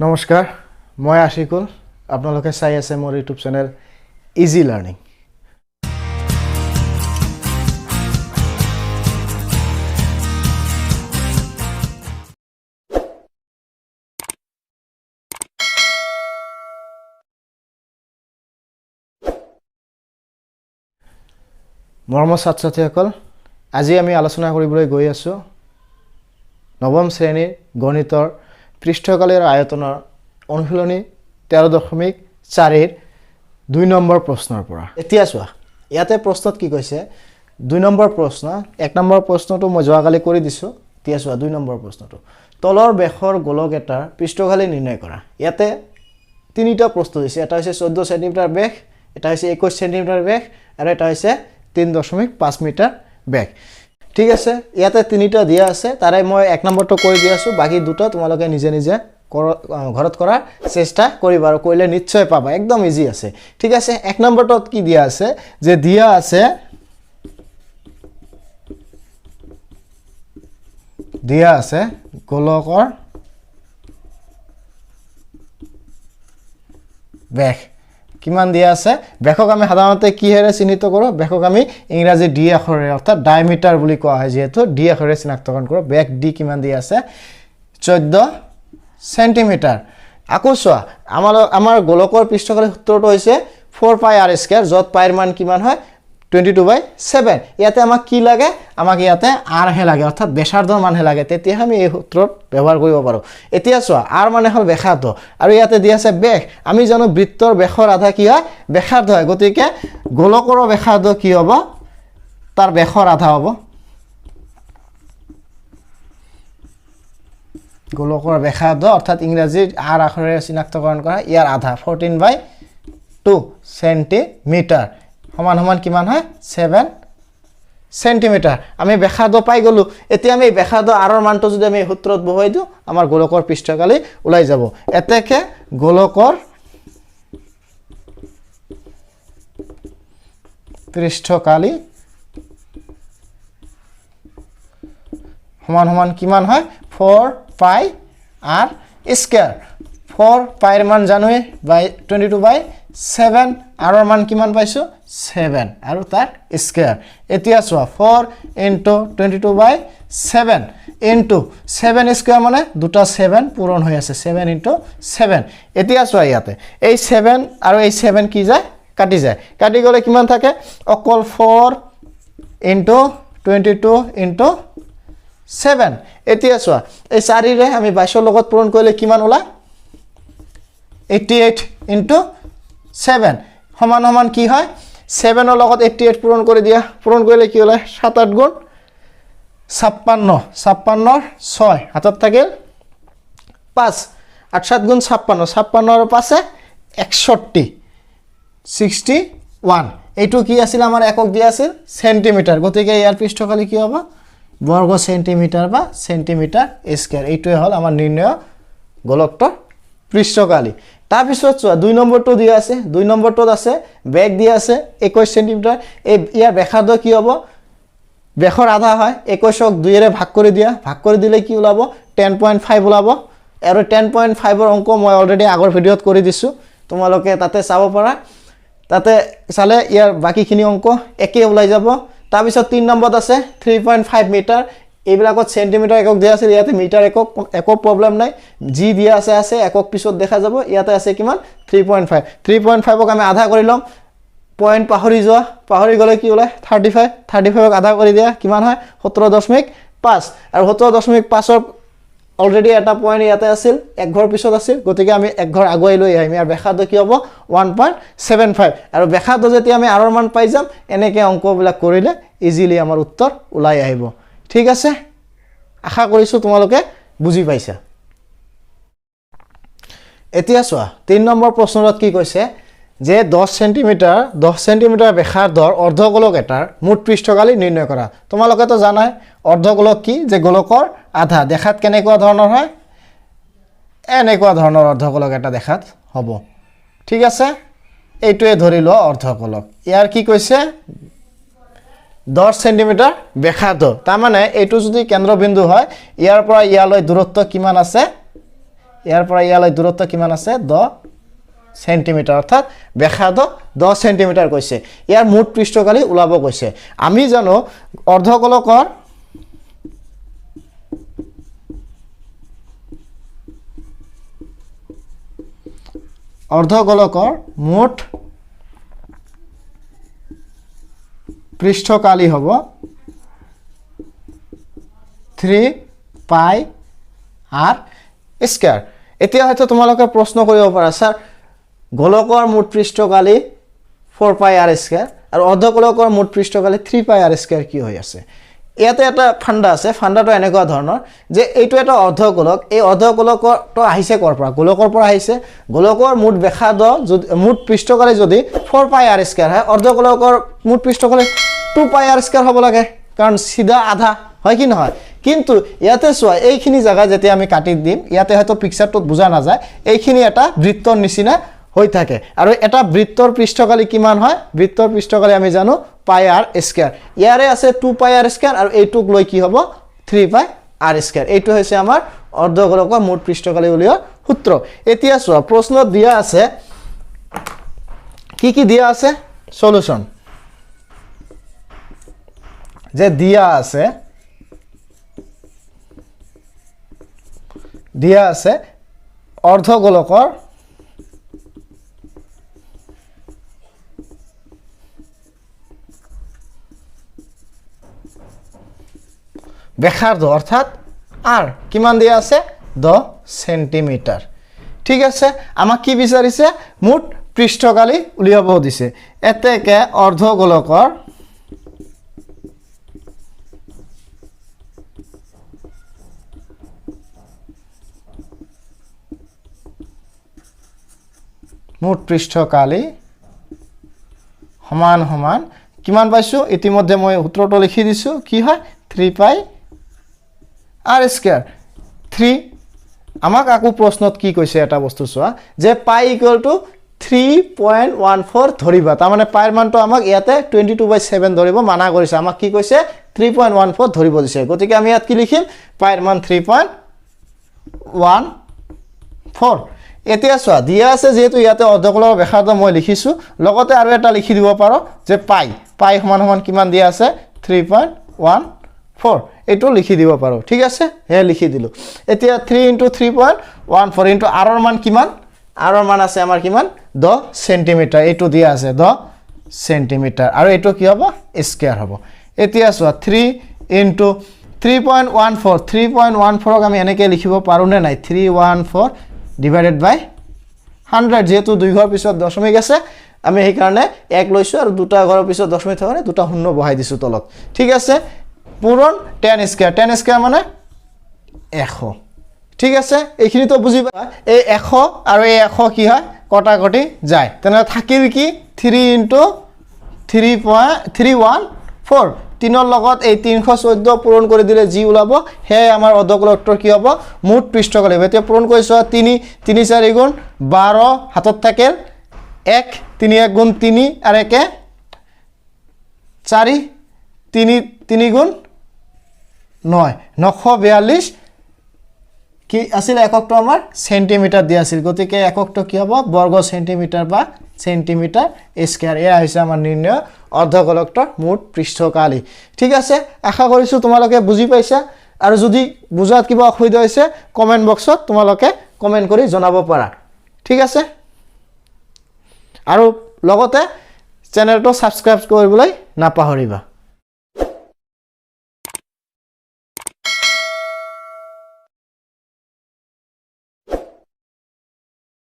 নমস্কাৰ, মই আশিকুল। আপোনালোকে চাই আছে মোৰ ইউটিউব চেনেল ইজি লাৰ্ণিং। মৰমৰ ছাত্ৰ ছাত্ৰীসকল, আজি আমি আলোচনা কৰিবলৈ গৈ আছোঁ নৱম শ্ৰেণীৰ গণিতৰ পৃষ্ঠকালী আৰু আয়তনৰ অনুশীলনী 13.4ৰ 2 নম্বৰ প্ৰশ্নৰ পৰা। এতিয়া চোৱা, ইয়াতে প্ৰশ্নত কি কৈছে? 2 নম্বৰ প্ৰশ্ন, 1 নম্বৰ প্ৰশ্নটো মই যোৱাকালি কৰি দিছোঁ। এতিয়া চোৱা, 2 নম্বৰ প্ৰশ্নটো, তলৰ বেশৰ গোলক এটাৰ পৃষ্ঠকালী নিৰ্ণয় কৰা। ইয়াতে তিনিটা প্ৰশ্ন দিছে। এটা হৈছে 14 চেণ্টিমিটাৰ বেশ, এটা হৈছে 21 চেণ্টিমিটাৰ বেশ আৰু এটা হৈছে 3.5 মিটাৰ বেশ। ঠিক আছে, ইয়াতে তিনিটা দিয়া আছে, তাৰে মই 1 নম্বৰটো কৰি দি আছোঁ, বাকী দুটা তোমালোকে নিজে নিজে ঘৰত কৰাৰ চেষ্টা কৰিবা আৰু কৰিলে নিশ্চয় পাবা, একদম ইজি আছে। ঠিক আছে, 1 নম্বৰটোত কি দিয়া আছে, যে দিয়া আছে দিয়া আছে গোলকৰ বেশ কিমান দিয়া আছে। বেশক আমি সাধাৰণতে কিহেৰে চিহ্নিত কৰোঁ? বেশক আমি ইংৰাজী ডি আখৰেৰে, অৰ্থাৎ ডায়মিটাৰ বুলি কোৱা হয়, যিহেতু ডি আখৰেৰে চিনাক্তকৰণ কৰোঁ। বেশ ডি কিমান দিয়া আছে? 14 চেণ্টিমিটাৰ। আকৌ চোৱা, আমাৰ গোলকৰ পৃষ্ঠকালী সূত্ৰটো হৈছে 4 পাই আৰ স্কুৱেৰ, য'ত পাইৰ মান কিমান হয়? 22/7। ইয়াতে আমাক কি লাগে? আমাক ইয়াতে আৰহে লাগে, অৰ্থাৎ ব্যাসাৰ্ধৰ মানহে লাগে, তেতিয়াহে আমি এই সূত্ৰত ব্যৱহাৰ কৰিব পাৰোঁ। এতিয়া চোৱা, আৰ মানে হ'ল ব্যাসাৰ্ধ আৰু ইয়াতে দিয়া আছে বেশ। আমি জানো বৃত্তৰ বেশৰ আধা কি হয়? ব্যাসাৰ্ধ হয়। গতিকে গোলকৰো ব্যাসাৰ্ধ কি হ'ব? তাৰ বেশৰ আধা হ'ব। গোলকৰ ব্যাসাৰ্ধ অৰ্থাৎ ইংৰাজীৰ আৰ আখৰেৰে চিনাক্তকৰণ কৰা ইয়াৰ আধা 14/2 চেণ্টিমিটাৰ সমান সমান কিমান হয়? 7 চেণ্টিমিটাৰ। আমি ব্যাসাৰ্ধ পাই গ'লোঁ। এতিয়া আমি ব্যাসাৰ্ধ আৰৰ মানটো যদি আমি সূত্ৰত বহুৱাই দিওঁ, আমাৰ গোলকৰ পৃষ্ঠকালী ওলাই যাব। এতেকে গোলকৰ পৃষ্ঠকালী সমান সমান কিমান হয়? 4 পাই আৰ স্কুৱেৰ। 4 পাইৰ মান জানোৱেই, বাই 22/7, আৰৰ মান কিমান পাইছোঁ? 7 আৰু তাৰ স্কুৱেৰ। এতিয়া চোৱা, 4 ইনটু 22/7 ইনটু 7 স্কুৱেৰ মানে দুটা 7 পূৰণ হৈ আছে, 7 ইনটু 7। এতিয়া চোৱা, ইয়াতে এই 7 আৰু এই 7 কি যায়? কাটি যায়। কাটি গ'লে কিমান থাকে? অকল 4 ইনটু 22 ইনটু 7। এতিয়া চোৱা, এই 4ৰে আমি 22ৰ লগত পূৰণ কৰিলে কিমান ওলায়? 88 ইনটু 7 সমান সমান কি হয়? 7ৰ লগত 88 পূৰণ কৰি দিয়া, পূৰণ কৰিলে কি ওলায়? 7 8 গুণ 56, 56ৰ 6 হাতত থাকিল 5, 8 7 গুণ 56, 56ৰ 5 61, 61। এইটো কি আছিল? আমাৰ একক দিয়া আছিল চেণ্টিমিটাৰ, গতিকে ইয়াৰ পৃষ্ঠকালী কি হ'ব? বৰ্গ চেণ্টিমিটাৰ বা চেণ্টিমিটাৰ স্কুৱেৰ। এইটোৱে হ'ল আমাৰ নিৰ্ণয় গোলকটোৰ পৃষ্ঠকালী। তাৰপিছত চোৱা, 2 নম্বৰটো দিয়া আছে। 2 নম্বৰটোত আছে বেগ দিয়া আছে 21 চেণ্টিমিটাৰ। এই ইয়াৰ ব্যাসাৰ্ধ কি হ'ব? বেশৰ আধা হয়, 21ক 2ৰে ভাগ কৰি দিয়া, ভাগ কৰি দিলে কি ওলাব? 10.5 ওলাব। আৰু 10.5ৰ অংক মই অলৰেডি আগৰ ভিডিঅ'ত কৰি দিছোঁ, তোমালোকে তাতে চাব পাৰা। তাতে চালে ইয়াৰ বাকীখিনি অংক একেই ওলাই যাব। তাৰপিছত 3 নম্বৰত আছে 3.5 মিটাৰ। এইবিলাকত চেণ্টিমিটাৰ একক দিয়া আছিল, ইয়াতে মিটাৰ একক, একো প্ৰব্লেম নাই, যি দিয়া আছে আছে, একক পিছত দেখা যাব। ইয়াতে আছে কিমান? 3.5। 3.5ক আমি আধা কৰি ল'ম, পইণ্ট পাহৰি যোৱা, পাহৰি গ'লে কি ওলায়? 35। 35ক আধা কৰি দিয়া কিমান হয়? 17.5। আৰু 17.5ৰ অলৰেডি এটা পইণ্ট ইয়াতে আছিল, এক ঘৰ পিছত আছিল, গতিকে আমি এক ঘৰ আগুৱাই লৈ আহিম। ইয়াৰ ব্যাসাৰ্ধ কি হ'ব? 1.75। আৰু ব্যাসাৰ্ধ যেতিয়া আমি আৰৰ মান পাই যাম, এনেকৈ অংকবিলাক কৰিলে ইজিলি আমাৰ উত্তৰ ওলাই আহিব। ঠিক আছে, আশা কৰিছোঁ তোমালোকে বুজি পাইছা। এতিয়া চোৱা, 3 নম্বৰ প্ৰশ্নটোত কি কৈছে, যে 10 চেণ্টিমিটাৰ ব্যাসাৰ্ধৰ অৰ্ধগোলক এটাৰ মুঠ পৃষ্ঠকালী নিৰ্ণয় কৰা। তোমালোকেতো জানাই অৰ্ধগোলক কি, যে গোলকৰ আধা। দেখাত কেনেকুৱা ধৰণৰ হয়? এনেকুৱা ধৰণৰ অৰ্ধগোলক এটা দেখাত হ'ব। ঠিক আছে, এইটোৱে ধৰি লোৱা অৰ্ধগোলক। ইয়াৰ কি কৈছে? 10 চেণ্টিমিটাৰ ব্যাসাৰ্ধ। তাৰমানে এইটো যদি কেন্দ্ৰবিন্দু হয়, ইয়াৰ পৰা ইয়ালৈ দূৰত্ব কিমান আছে? ইয়াৰ পৰা ইয়ালৈ দূৰত্ব কিমান আছে? 10 চেণ্টিমিটাৰ, অৰ্থাৎ ব্যাসাৰ্ধ 10 চেণ্টিমিটাৰ কৈছে। ইয়াৰ মুঠ পৃষ্ঠকালি ওলাব কৈছে। আমি জানো অৰ্ধগোলকৰ মুঠ পৃষ্ঠকালি হ'ব 3 পাই আৰ স্কয়াৰ। এতিয়া হয়তো তোমালোকে প্ৰশ্ন কৰিব পাৰা, ছাৰ গোলকৰ মুঠ পৃষ্ঠকালি 4 পাই আৰ স্কয়াৰ আৰু অৰ্ধগোলকৰ মুঠ পৃষ্ঠকালি 3 পাই আৰ স্কয়াৰ কি হৈ আছে? ইয়াতে এটা ফাণ্ডা আছে, ফাণ্ডাটো এনেকুৱা ধৰণৰ যে এইটো এটা অৰ্ধগোলক, এই অৰ্ধগোলকৰটো আহিছে ক'ৰ পৰা? গোলকৰ পৰা আহিছে। গোলকৰ মুঠ ব্যাসাৰ্ধ যদি মুঠ পৃষ্ঠকালি যদি 4 পাই আৰ স্কয়াৰ হয়, অৰ্ধগোলকৰ মুঠ পৃষ্ঠকালি 2 পাই আৰ স্কয়াৰ হ'ব লাগে, কাৰণ চিধা আধা হয় কি নহয়? কিন্তু ইয়াতে চোৱা, এইখিনি জেগা যেতিয়া আমি কাটি দিম, ইয়াতে হয়তো পিকচাৰটোত বুজা নাযায়, এইখিনি এটা বৃত্তৰ নিচিনা হৈ থাকে আৰু এটা বৃত্তৰ পৃষ্ঠকালি কিমান হয়? বৃত্তৰ পৃষ্ঠকালি আমি জানো পাই আৰ স্কয়াৰ। ইয়াৰে আছে 2 পাই আৰ স্কয়াৰ আৰু এইটোক লৈ কি হ'ব? 3 পাই আৰ স্কয়াৰ। এইটো হৈছে আমাৰ অৰ্ধগোলকৰ মুঠ পৃষ্ঠকালি উলিওৱাৰ সূত্ৰ। এতিয়া চোৱা, প্ৰশ্নত দিয়া আছে কি কি দিয়া আছে? সলিউশন যে দিয়া আছে, দিয়া আছে অৰ্ধগোলকৰ ব্যাসাৰ্ধ অৰ্থাৎ আৰ কিমান দিয়া আছে? 10 চেণ্টিমিটাৰ। ঠিক আছে, আমাক কি বিচাৰিছে? মুঠ পৃষ্ঠকালি উলিয়াব দিছে। এতেকে অৰ্ধগোলকৰ মুঠ পৃষ্ঠকালি সমান সমান কিমান পাইছোঁ? ইতিমধ্যে মই সূত্ৰটো লিখি দিছোঁ, কি হয়? 3 পাই আৰ স্কয়াৰ। 3 আমাক আকৌ প্ৰশ্নত কি কৈছে এটা বস্তু চোৱা, যে পাই ইকুৱেল টু 3.14 ধৰিবা, তাৰমানে পাইৰ মানটো আমাক ইয়াতে 22/7 ধৰিব মানা কৰিছে। আমাক কি কৈছে? 3.14 ধৰিব দিছে। গতিকে আমি ইয়াত কি লিখিম? পাইৰ মান 3.14। এতিয়া চোৱা, দিয়া আছে যিহেতু ইয়াতে অৰ্ধগোলকৰ ব্যাসাৰ্ধ মই লিখিছোঁ, লগতে আৰু এটা লিখি দিব পাৰোঁ যে পাই, পাই সমান সমান কিমান দিয়া আছে? 3.14, এইটো লিখি দিব পাৰোঁ। ঠিক আছে, সেয়া লিখি দিলোঁ। এতিয়া 3 ইণ্টু 3.14 ইণ্টু আৰৰ মান কিমান? আৰৰ মান আছে আমাৰ কিমান? 10 চেণ্টিমিটাৰ, এইটো দিয়া আছে 10 চেণ্টিমিটাৰ আৰু এইটো কি হ'ব? স্কয়াৰ হ'ব। এতিয়া চোৱা, 3 ইণ্টু 3.14, 3.14 আমি এনেকৈ লিখিব পাৰোঁ নে নাই? 314 ডিভাইডেড বাই 100, যিহেতু দুই ঘৰৰ পিছত দশমিক আছে আমি সেইকাৰণে এক লৈছোঁ আৰু দুটা ঘৰৰ পিছত দশমিক থকা কাৰণে দুটা শূন্য বহাই দিছোঁ তলত। ঠিক আছে, পূৰণ 10 স্কয়াৰ, 10 স্কয়াৰ মানে 100। ঠিক আছে, এইখিনিতো বুজি পালা। এই 100 আৰু এই 100 কি হয়? কটাকটি যায়। তেনেহ'লে থাকিল কি? 3 ইণ্টু 3.314, তিনৰ লগত এই 314 পূৰণ কৰি দিলে যি ওলাব সেয়াই আমাৰ অৰ্ধগোলকটোৰ কি হ'ব? মুঠ পৃষ্ঠকালি হ'ব। এতিয়া পূৰণ কৰি চোৱা, 3 3 4 গুণ 12, হাতত থাকিল 1, 3 1 গুণ 3 আৰু 1 4, 3 3 গুণ 9, 942 কি আছিল এককটো আমাৰ? চেণ্টিমিটাৰ দিয়া আছিল। গতিকে এককটো কি হ'ব? বৰ্গ চেণ্টিমিটাৰ বা চেণ্টিমিটাৰ স্কয়াৰ। এয়া হৈছে আমাৰ নিৰ্ণয় অৰ্ধগোলকটোৰ মুঠ পৃষ্ঠকালি। ঠিক আছে, আশা কৰিছোঁ তোমালোকে বুজি পাইছা আৰু যদি বুজাত কিবা অসুবিধা হৈছে কমেণ্ট বক্সত তোমালোকে কমেণ্ট কৰি জনাব পাৰা। ঠিক আছে, আৰু লগতে চেনেলটো ছাবস্ক্ৰাইব কৰিবলৈ নাপাহৰিবা।